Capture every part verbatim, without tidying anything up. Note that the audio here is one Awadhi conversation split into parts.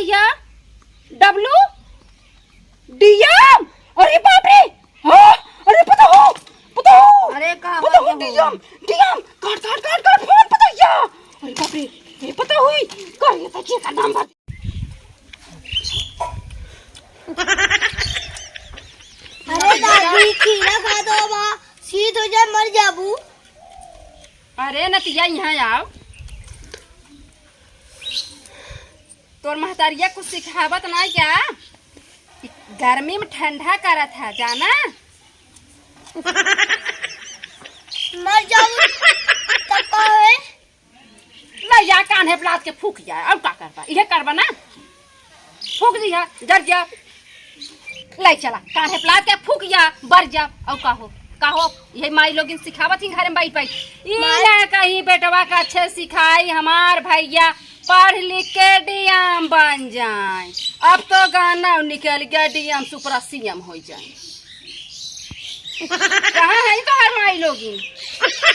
या डब्लू डीएम। अरे बाप रे। हाँ, अरे पतोहू, पतोहू। अरे का पतोहू, बात हो? डीएम, डीएम, काट, काट, काट, काट फोन पतोहिया। अरे बाप रे, ये पतोहू, कर ये तो जी का नाम बात। अरे दादी, खीरा खा दो बा, शीत हो जाए, मर जाबू। अरे नतिया, यहाँ आओ। तोर महतारिया कुछ सिखावत नाई क्या? गर्मी में ठंडा करत है, जाना? मर जाबू, तब का होए? ले जा, कान्हे पे लाद के फूक जा, और का करबा? इहे करबा ना? फूक दिया, जर जा। ले चला, कान्हे पे लाद के फूक जा, बर जा, और का हो? का हो? यही माई लोगिन सिखावत ही घरे में बैठ बैठ। ई माई ना कहीं बेटवा का अच्छे सिखाई, हमार भैया पढ़ लिख के डीएम बन जाए। अब तो गाना निकल गया, डीएम सुपरा सीएम हो जाए। कहाँ है तोहर माई लोगिन?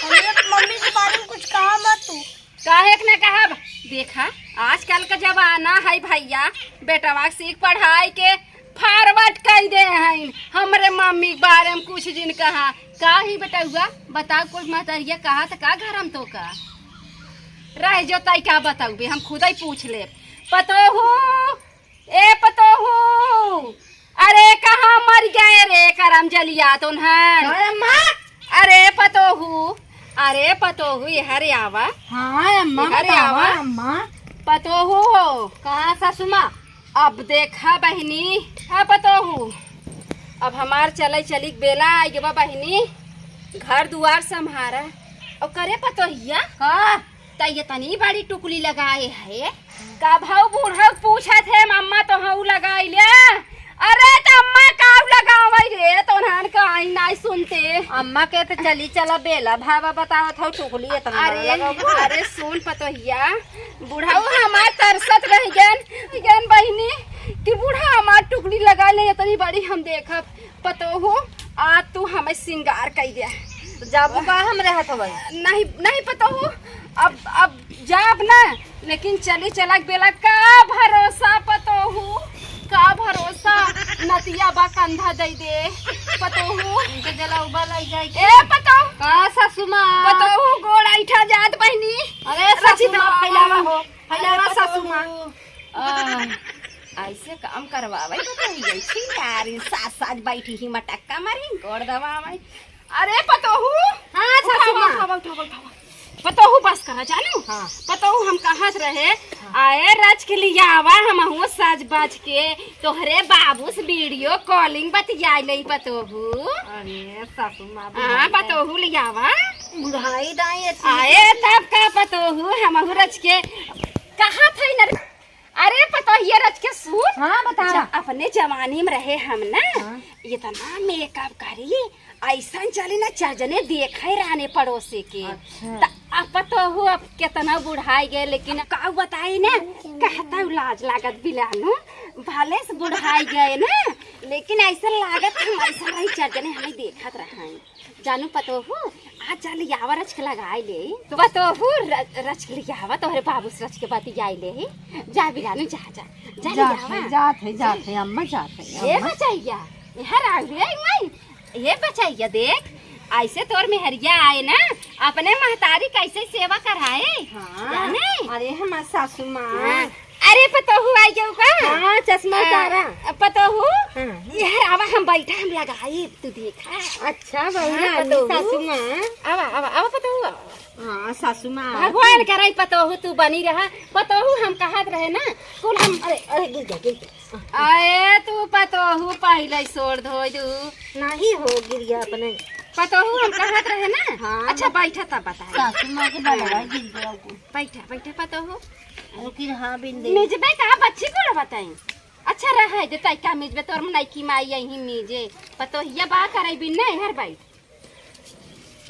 हमरे मम्मी के बारे में कुछ कहा मत तू। काहे के ना कहब? देखा, आजकल का जमाना है भैया, बेटवा के सीख पढ़ाई के forward कर दे हैं। हमरे मम्मी के बारे में कुछ जिन कहा। का ही बेटउआ, बताओ, कुछ महतरिया कहा त का घर हम तो का? रह जो तई का बताऊ बे, हम खुद ही पूछ ले। पतोहू, ए पतोहू, अरे कहाँ मर गए रे करम जलिया तोन्हन? अरे माँ। अरे पतोहू, अरे पतोहू, इहरे आवा। हाँ अम्मा, इहरे बतावा आवा। अम्मा। पतोहू हो। कहाँ सासू माँ? अब देखा बहिनी, हाँ पतोहू, अब हमार चले चलिक बेला आइ गवा बहिनी, घर दुआर सम्हारा। और करे पतोहिया? का? त ये तनी बड़ी टुकली लगाए है, कभऊ बूढ़ऊ पूछत है, "अम्मा तोहऊ लगाई ले?" अरे त अम्मा काऊ लगावई रे, तोन्हन का आई नाई सुनते। अम्मा के त चली चला बेला भावा बतावत हऊ, टुकली एतना अरे, लगावत हऊ। अरे सुन पतोहिया, बूढ़ऊ हमार तरसत रह गन, गन बहिनी, कि बूढ़ा हमार टुकली लगाई ले, एतनी बड़ी हम देखब। पतोहू, आज तू हमें सिंगार कई दे। जाबू का हम रहत हवई? नहीं, नहीं पतोहू, अब, अब जाब ना, लेकिन चली चलक बेला का भरोसा पतोहू, का भरोसा, नतिया बा कंधा दई दे पतोहू। इनके जला उबा लई जाए के। ए पतोहू। का सासू माँ? पतोहू गोड़ ऐठा जात बहिनी। अरे सासू माँ, फैलावा हो, फैलावा सासू माँ। आ, ऐसे काम करवावे तो कही गई छी यार, सास सास बैठी ही मटक्का मारी, गोड़ दबावे। अरे पतोहू, हाँ, उठावा, सासू माँ। उठावा, उठावा, उठावा। पतोहू बस करा जानू। हाँ। पतोहू हम कहत रहे, हाँ। आए रच के लियावा, हमहू सज बज के तोहरे बाबू से video calling बतियाई ले पतोहू। अरे सासू माँ, हाँ, बुढ़ाई दाई। पतोहू लियावा। बुढ़ाई दाई, अच्छी आए तब का पतोहू, हमहू रच के कहत है न। अरे पतोहिया रच के सुन। हाँ, बतावा। ज-, अपने जवानी में रहे हम ना, हाँ। इतना makeup करी, ऐसन चली ना, चार जने देखे रहने पड़ोसी के। अच्छा। त अब पतोहू अब केतना बुढ़ाई गए, लेकिन अब का बताई ना, कहता लाज लागत बिलानू, भले से बुढ़ाई गए ना, लेकिन ऐसा लागत हम ऐसा रही, चार जने हमें देखत रहे। जानू पतोहू, आज जा लियावा रच के लगाई ले। तो पतोहू र-, रच के लियावा, तोहरे बाबू से रच के बतियाई ले। जा बिलानू, जा, जा, जा जात लियावा। है, जात है, जात है, अम्मा जात है, ए अम्मा। बचैया, इहर आ रे माई, ए बचैया देख, ऐसे तोर मेहरिया आए ना, अपने महतारी कैसे सेवा कराए, हाँ। जाने? अरे हमार सासू माँ। हाँ। अरे पतोहू आई गयो का? हाँ, चश्मा आ, उतारा। पतोहू? हाँ। इहर आवा हम बैठा, हम लगाई, तू देखा। अच्छा, बहू हाँ, रानी, पतोहू। सासू माँ। आवा, आवा, आवा पतोहू, आवा। हाँ, सासू माँ। भगवान करे पतोहू तू बनी रहा। पतोहू हम कहत रहे ना, कुल हम अरे, अरे, गिर गया, गिर गया। आए तू पतोहू पहिले सोर धोई दू। नहीं हो, गिर गया अपने। पतोहू हम कहत रहे ना। हाँ। अच्छा, बैठा तब बताई। सासू माँ के बलवा गिर गया। बैठा, बैठा पतोहू। रुकी, हाँ, बिन दे। मिजबे का बच्ची को बताई। अच्छा रहे दे, तई का मिजबे, तोर नइकी माई यही मिजे। पतोहिया बा करे बिन नहीं हर बैठ।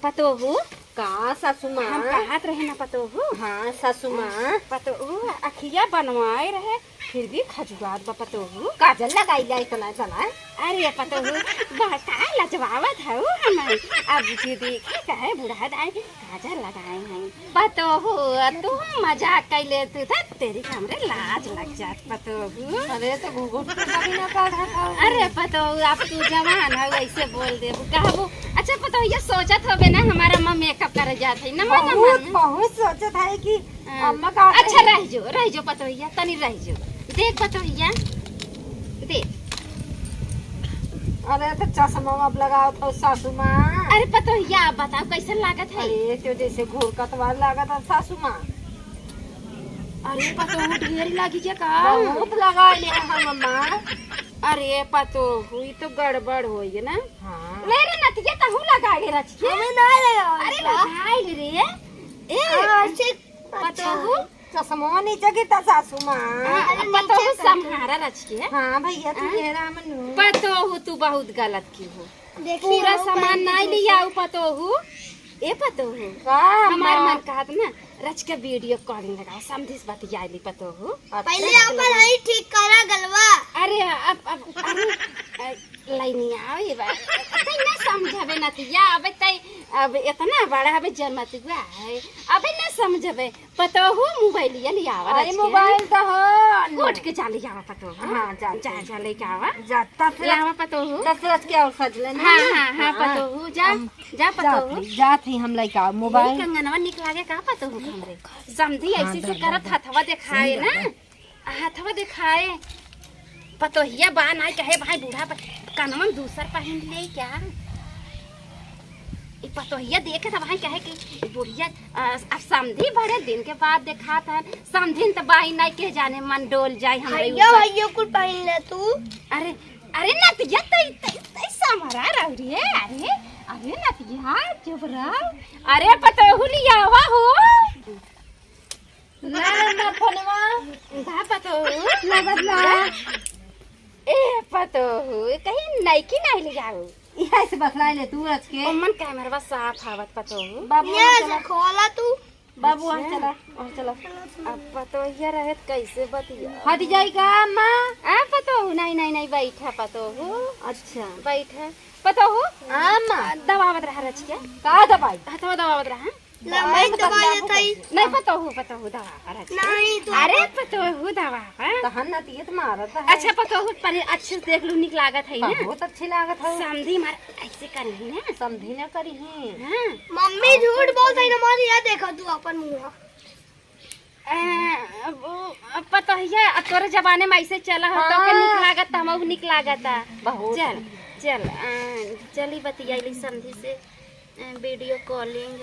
पतोहू, का सासू माँ? हम कहत रहे ना पतोहू। हाँ सासू माँ। पतोहू अखिया बनवाए रहे, फिर भी खजुआत बा पतोहू। काजल लगाई ला इतना इतना। अरे पतोहू, बा-, का लजवावत हऊ हमें? अब जी देखे कहे बूढ़ा दाई काजल लगाए हैं। पतोहू, तू मजाक कैले तू था, तेरी का हमरे लाज लग जात पतोहू। अरे तो घुघुट तो कभी ना पढ़ा था। अरे पतोहू, अब तू जवान है, वैसे बोल देबू, कहबू। अच्छा पतोहू, ये सोचत होबे ना हमारा अम्मा मेकअप करे जात है ना, मत बहुत, अम्मा। बहुत सोचत है कि हाँ। अम्मा का अच्छा, रह जो, रह जो पतोहिया, तनी रह जो। देख पतोहिया, देख। अरे तो चश्मा अब लगावत हो सासू माँ। अरे पतोहिया, अब बताओ कैसन लागत है? अरे तो जैसे घूर कतवार लागत है सासू माँ। अरे पतोहू, ढेर लागी जे का? बहुत लगा ले हम अम्मा। अरे पतोहू, ई तो गड़बड़ होई गे ना। हाँ। ले रे नतिया, तहू लगा ले रचिए। हमें ना लगा। अरे लगाई ले रे। ए, हाँ, ऐसे पतोहू। चश्मो नीचे गिरता सासू माँ। हाँ, अरे पतोहू नीचे कर। संभारा रचिए। हाँ भैया, तू हाँ? घेरा मनु। पतोहू, तू बहुत गलत की हो। देखिए, पूरा हम सामान कहीं नहीं कुछ लिया आऊ पतोहू। ए पतोहू, का हमार माँ? मन कहत ना, रच के वीडियो कॉलिंग लगाओ, समझिस बतिया ली पतोहू। अच्छा, पहले चलो अपन ना। हई ठीक करा गलवा। अरे, अब, अब, अरे, अ, लाइनी आओ ये बात। तै ना समझबे नतिया, अब तै, अब इतना बड़ा अब जनमत हुआ है, अब ना समझबे। पतोहू मोबाइलिया ले आवा अरे, रच के। मोबाइल तो हो। उठ के जा ले आवा पतोहू। हाँ, जा, जा, जा। जा लेके आवा। जा, तब से ले आवा पतोहू। तब से रच के और सज लेना हाँ, ना। हाँ, हाँ, हाँ। पतोहू, जा, हम जा जात पतोहू। ही, जात ही हम लेके आवा ए, मोबाइल। कंगनवा निक लागे का पतोहू हमरे? समधी हाँ, ऐसे से दे, दे, करत दे। हथवा देखाए सही ना। बात है। हथवा देखाए। पतोहिया बा ना कहे भाई बूढ़ा प-, कनवा में दूसर पहिन ले क्या? ई पतोहिया देखे था भाई कहे कि ई बुढ़िया, अ, अब समधी बड़े दिन के बाद देखात है। समधिन त बाई नाई के जाने मन डोल जाए हमरे हइयो, ऊपर। हइयो कुल पहिन ले तू। अरे, अरे नतिया तई, तई, तई समरा रहू रे। अरे, अरे नतिया चुप रह। अरे पतोहू लियावा हो। ला ना फोनवा। दा पतोहू। ला बदला। ए पतोहू, कहीं नइकी नाई लियाऊ। इहे से बतलाए ले तू रच के। ओमन कैमरवा साफ आवत पतोहू। बाबू ये वहाँ से चला। खोला तू। बाबू वहाँ अच्छा। चला, वहाँ चला। अब पतोहिया रहे त कैसे बतिया? हट जाई का अम्मा? आ पतोहू, नहीं, नहीं, नहीं, बैठा पतोहू। अच्छा। बैठा। पतोहू? हाँ, अम्मा। आ, दबावत रहा रच के। का दबाई? हथवा दबावत रहा। ला, मैं दबा लेता ही। नहीं पतोहू, पतोहू दबावत रहा रच के। नहीं तो अरे पतोहू दबावा। तो हम ना तियत मारत है। अच्छा पतोहू, पहले अच्छे से देख लू, निक लागत है ना? बहुत अच्छी लागत है। समधी मार ऐसे करी है ना? समधी ना करी है। हाँ। मम्मी झूठ बोलत है ना, मारी या देखा तू अपन मुँह। ए, अब, अब पतोहिया, अब तोरे जमाने में ऐसे चला हो, तो के हाँ। निक लागत, हमहू निक लागत। बहुत। चल, चल, आ, चली बतियाइली समधी से, आ, वीडियो कॉलिंग।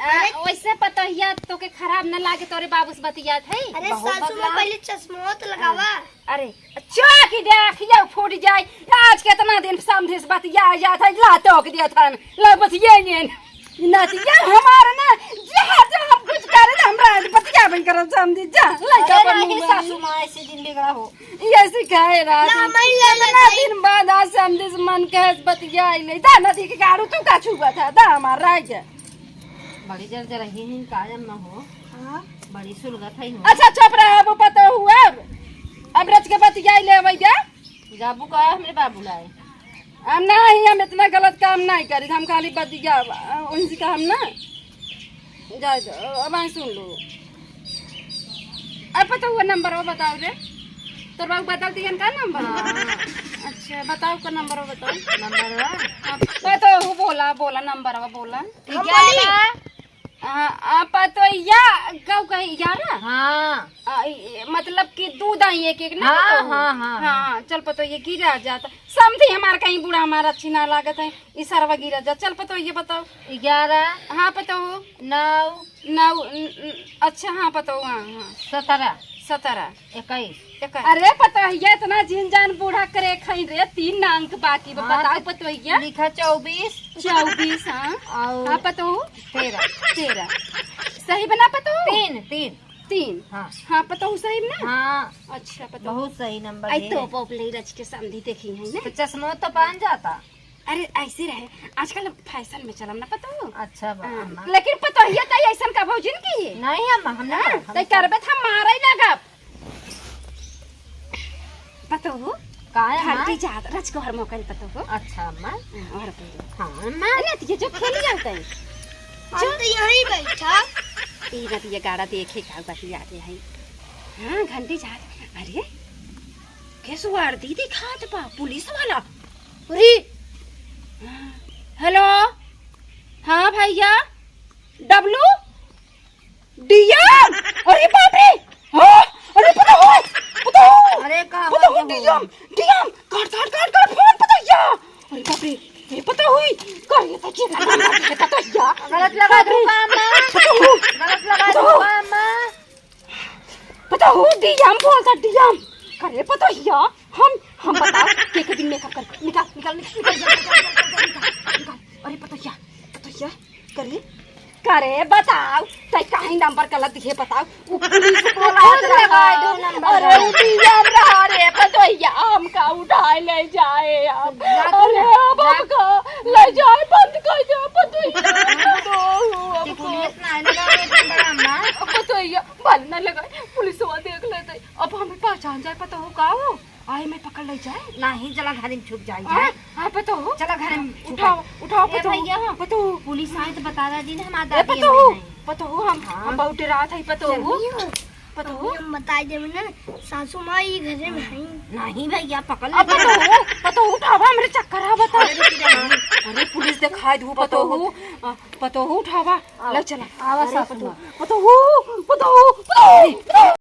आ, अरे। वैसे पतोहिया तोके खराब न लागे, तोरे बाबू से बतियात है। अरे बहुत सासू माँ, बदला। पहले चश्मा तो लगावा। अरे, चौक देख, ये फूट जाए। आज केतना दिन समधी से बतिया जात है, ला टोक देत हन, ला बतिया नेन। नतिया हमार ना, जहाँ जहाँ हम कुछ करे ना, हमरा आज बतिया बन करब समधी, जा, लइका अरे पर नहीं, मुँह सासू माँ, ऐसे दिन बिगड़ा हो। ये सिखाए रात ना, में। मैं ले कितना लेते ही। दिन बाद आज समधी से मन कहे बतिया ले, जा नदी के गाड़ू तू का छुआ था, दा हमार राय के। बड़ी जर जर ही कायम ना हो। हाँ। बड़ी सुलगत है हो। अच्छा, चुप रह, अब पता हुआ। अब, अब रच के बतिया ले भैया। जाबू का हमरे बाबू लाए। हम नहीं, हम इतना गलत काम नहीं करी, हम खाली बतिया, उनसे का हम ना। जा, जा, अब आई सुन लो। अब पता हुआ नंबर वो बताओ रे। तोर बाबू बदल दियन का नंबर? हाँ। अच्छा, बताओ का नंबर वो बताओ। नंबर वा? हाँ, पता हो बोला, बोला नंबर वो बोला। हम बोली? ग्यारह। आ, आ, पतोहिया, कऊ कही, ग्यारह? हाँ। आ, ई, मतलब कि दूध आई एक एक ना हाँ, पतोहू? हाँ, हाँ, हाँ, हाँ। चल पतोहिया गिरा जाता। समधी हमार कहीं बूढ़ा हमार अच्छी ना लागत है, ई सरवा गिरा जा। चल पतोहिया बताओ। ग्यारह। हाँ पतोहू। नौ। नौ, न, न, अच्छा हाँ पतोहू, हाँ, हाँ। सत्रह। सत्रह। इक्कीस। अरे पतोहिया, इतना जिन जान बूढ़ा करे खाइन रे, तीन ना अंक बाकी बा, हाँ, बताओ तो पतोहिया। लिखा चउबीस। चउबीस, हाँ। और हाँ पतोहू। तेरह। तेरह। सही बा ना पतोहू? तीन, तीन। तीन। हाँ। हाँ पतोहू सही बा ना? हाँ। अच्छा पतोहू। बहुत सही नंबर आई दे। तो पॉप ले रच के समधी देखी है ना? तो चश्मा तो पान जाता। अरे, ऐसे रहे, आजकल फैशन में चलम ना पतोहू। अच्छा बा, हाँ, अम्मा। लेकिन पतोहिया तई ऐसन कबहू जिन की। नहीं अम्मा, हम ना हाँ, करब, हम तई ना करबे त हम मारइ लगब। पतोहू, का है, अम्मा? घंटी जात, रच को हर मौका पतोहू। अच्छा अम्मा। हाँ, और पतोहू। हाँ अम्मा। अरे, ये जो खेली जाता है। हम तो यहीं बैठा। ई बतिया गाड़ा देखे का बतिया के है। हाँ, घंटी जात। अरे, केस वर्दी दिखात बा, पुलिस वाला। अरे, हेलो, हाँ भैया, डब्लू, डीएम, अरे बाप रे, हाँ, अरे पतोहू, पतोहू, अरे का पतोहू, हुआ? डीएम, डीएम, काट, काट, काट, काट, फोन पतोहिया, अरे बाप रे, अरे पतोहू, कर ये तो चीज, अरे पतोहिया, गलत लगा बाप रे, दूंगा अम्मा, पतोहू, गलत लगा पतोहू। दूंगा अम्मा। पतोहू, डीएम बोलता, डीएम। करे पतोहिया, हम, हम बताओ, के के दिन मेकअप कर, निकाल, निकाल, निकाल, निकाल। अरे पतोहिया, पतोहिया, करे, करे बताओ, तै काहे नंबर गलत दिहे बताओ, उ पुलिस बोला फोन रहा। लगाए दो नंबर अरे गलत। डीएम रहा रे पतोहिया, हमका उठाए ले जाए अब। जा तू अरे ना, अब जा। हमका ले जाए, बंद कर दे पतोहिया, पतोहू, अब देखो, का? पुलिस ना आने लगा, एक नंबर अम्मा। अब पतोहिया, बल ना लगाए, पुलिसवा देख लेते। अब हमें पहचान जाए, पतोहू का हो? आए में पकड़ ले जाए। नहीं, चला घर में छुप जाए, हाँ, जाए। हाँ, पतोहू। चला घर में छुप उठाओ, जाए। उठाओ, ए पतोहू, भैया, हाँ, पतोहू। पुलिस आए तो बता दा जी ना, हमार ए दादी पतोहू, में नहीं। पतोहू, हम, हाँ। हम बहुत डरात है, पतोहू। चलिए। पतोहू। हम बताई देबे ना, सासू माँ ई घरे में है। नहीं भैया, पकड़ अब ले। पतोहू, पतोहू उठावा, हमरे चक्कर आ बता। अरे रुकी रे। अरे पुलिस दिखाई दू, पतोहू। पतोहू। आ, पतोहू उठावा, आवा। ले चला। आवा अरे सासू पतोहू, माँ। पतोहू, पतोहू, पतोहू, पतोहू।